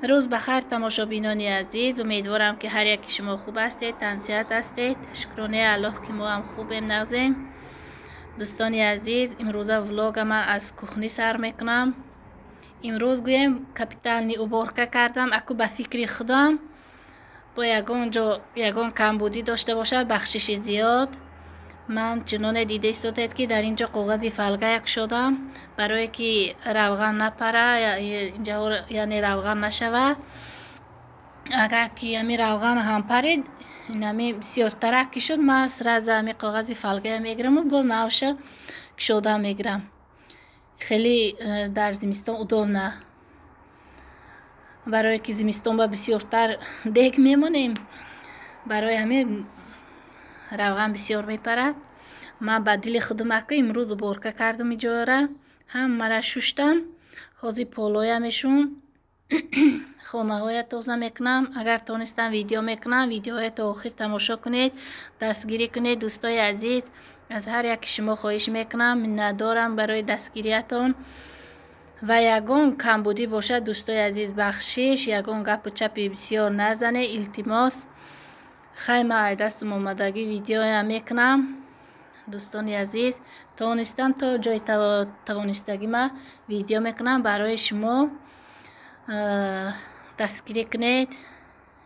Рӯз ба хайр, тамошобинони азиз. Умедворам, ки ҳар яки шумо хуб ҳастед, тансиҳат ҳастед. Шукронаи Аллоҳ, ки мо ҳам хубем, нағзем. Дӯстони азиз, имрӯза влога ман аз кухни сар мекунам. Имрӯз гӯем, капитальный уборка кардам. Аку ба фикри худам, бо ягон ҷо ягон камбудӣ дошта бошад, бахшиши зиёд. Ман чуноне дида истодед, ки дар ин ҷо коғази фольга кушодам, барое ки равған напара инҷа, яъне равған нашава. Агар ки ҳами равған ҳам парид, инами бисёртарак ки шуд, ман сразу ҳами коғази фольгая мегираму бо навша кушода мегирам. Хеле дар зимистон удобно, барое ки зимистон ба бисёртар дег мемонем, барои ҳамин равған бисёр мепарад. Ман ба дили худам аку имрӯз уборка кардам, иҷора ҳамара шуштам. Ҳозир полоя мешум, хонаҳоя тоза мекунам. Агар тонистам, видео мекунам. Видеоҳоя то охир тамошо кунед, дастгирӣ кунед. Дӯстои азиз, аз ҳар яки шумо хоҳиш мекунам, миннатдорам барои дастгириятон. Ва ягон камбудӣ бошад, дӯстои азиз, бахшиш. Ягон гапу чапи бисёр назане, илтимос. Хай, ман ай дастам омадагӣ видеоям мекунам. Дӯстони азиз, тонистам, то ҷои тавонистагӣ ма видео мекунам барои шумо. Дастгирӣ кунед.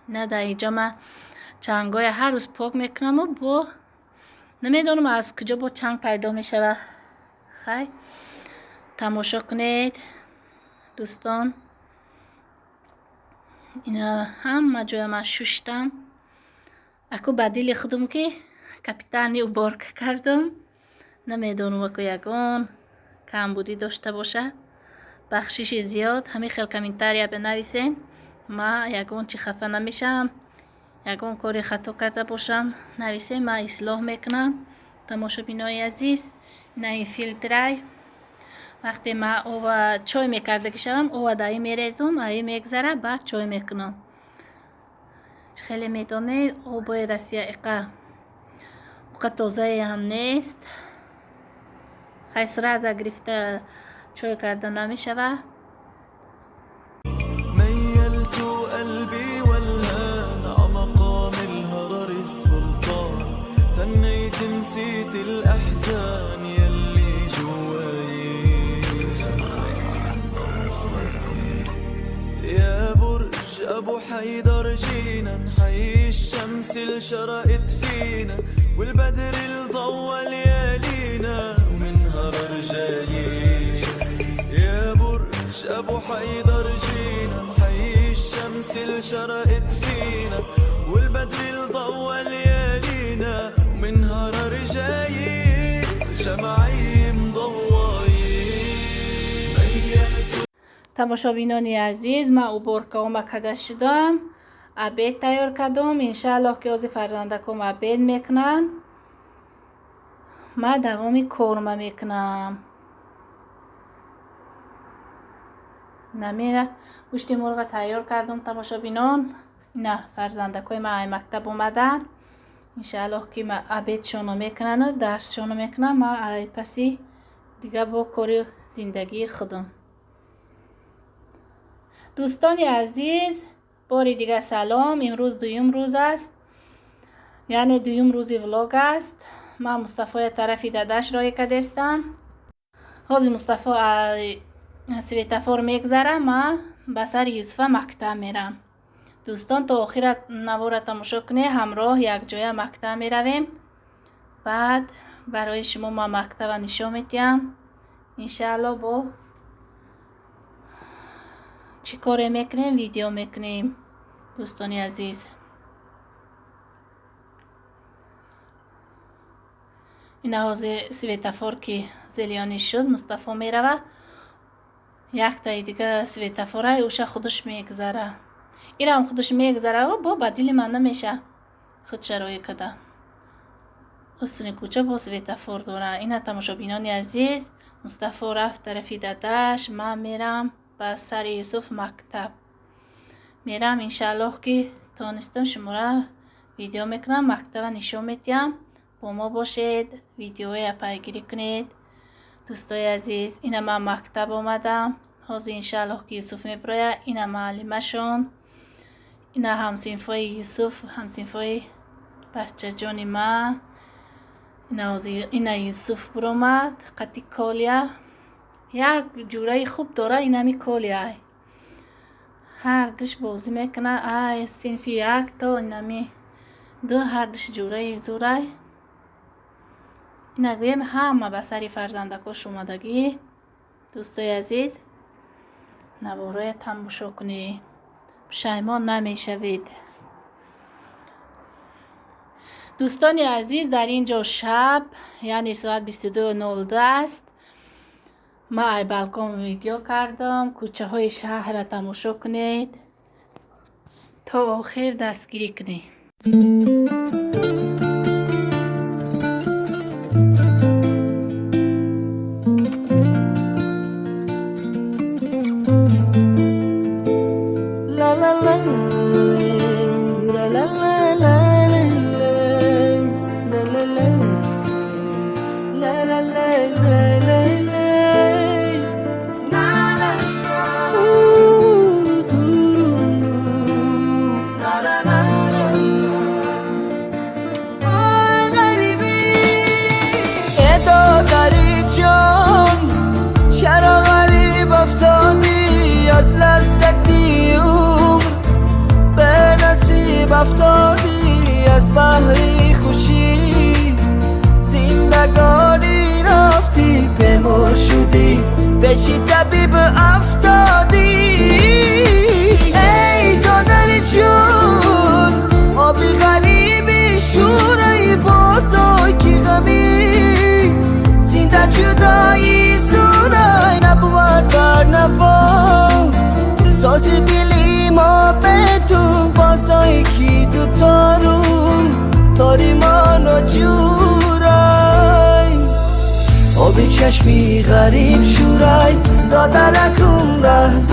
На, дар инҷо ман чангоя ҳар рӯз пок мекунаму бо намедонам аз куҷо бо чанг пайдо мешавад. Хай, тамошо кунед, дӯстон. Ина ҳама ҷоя ман шуштам. Аку ба дили худам ки капитальный уборка кардам. Намедонам, аку ягон камбудӣ дошта бошад, бахшиши зиёд. Ҳамин хел комментария бинависен, ма ягон чи хафа намешавам. Ягон кори хато карда бошам, нависем, ман ислоҳ мекунам. Тамошобинои азиз, ина ин филтрай. Вақте ман ова чой мекардагӣ шавам, ова дар ин мерезум, аи мегзара, баъд чой мекунам. Хеле медонед, обои Россия иқа уқа тозаеам нест. Хай, сразу гирифта чой карда намешава. ميلت قلبي والهان عمقام الهرر السلطان، تنيت نسيت الأحزان يلي جواي. يا برج أبو حيدر جينا نحيي الشمس اللي شرقت فينا، والبدر اللي ضوى ليالينا، ومن هرر جايين. يا برج أبو حيدر جينا نحيي الشمس اللي شرقت فينا، والبدر اللي ضوى ليالينا، ومن هرر جايين، شمعي مضوايين. Тамошобинони азиз, ман уборкаома карда шудам, обед тайёр кардам. Иншааллоҳ, ки ҳозир фарзандаком обед мекунанд, ман давоми корма мекунам. Намера гӯшти мурға тайёр кардам. Тамошобинон, ина фарзандакои ман ай мактаб омаданд. Иншааллоҳ, ки обедшоно мекунану дарсшоно мекунам, ман ай паси дига бо кори зиндагии худам. Дӯстони азиз, бори дига салом. Имрӯз дуюм рӯз аст, яъне дуюм рӯзи влог аст. Ман Мустафоя тарафи дадаш роҳӣ кардестам. Ҳозир Мустафо светофор мегзара, ман ба сари Юсуфа мактаб мерам. Дӯстон, то охира навора тамошо кунед, ҳамроҳ якҷоя мактаб меравем. Баъд барои шумо ман мактаба нишон медиҳам, иншаалло. Бо чӣ коре мекунем, видео мекунем, дӯстони азиз. Ина ҳозир светофор ки зелёный шуд, Мустафо мерава. Яктаи дига светофорай, уша худаш мегзара, ирам худаш мегзара. Бо ба дили ман намеша худша роҳӣ када. Устуни кӯча бо светофор дора. Ина, тамошобинони азиз, Мустафо рафт тарафи дадаш, ман мерам ба сари Юсуф мактаб мерам. Иншааллоҳ, ки тонистам, шуморо видео мекунам, мактаба нишон медиҳам. Бо мо бошед, видеоя пайгирӣ кунед, дӯстои азиз. Ина ман мактаб омадам. Ҳозир иншааллоҳ ки Юсуф мебирояд. Ина муаллимашон, ина ҳамсинфои Юсуф, ҳамсинфои бачаҷони ман. Ина Юсуф биромад қати Колия. Як ҷураи хуб дора, инами Колия. Ҳардуш бозӣ мекунад. Ай синфи як то инами ду ҳардуш ҷураи зурай. Ина гӯем ҳама ба сари фарзандакош омадагӣ. Дӯстои азиз, навороя тамошо кунед, пушаймон намешавед. Дӯстони азиз, дар ин ҷо шаб, яъне соат 22:02 аст. Ман ай балкон видео кардам. Кӯчаҳои шаҳрра тамошо кунед, то охир дастгирӣ кунед. افتادی از بحری خوشی، زندگانی رفتی بیمار شدی، پیشی طبیب افتادی. ای دادر جون آبی غریبی شورای بازای کی غمی، زنده جدایی زورای نبود بر نوا، ساز دلی ما به تو بازای کی دو تارون تاری ما جورای، آبی چشمی غریب شورای دادرکم ره.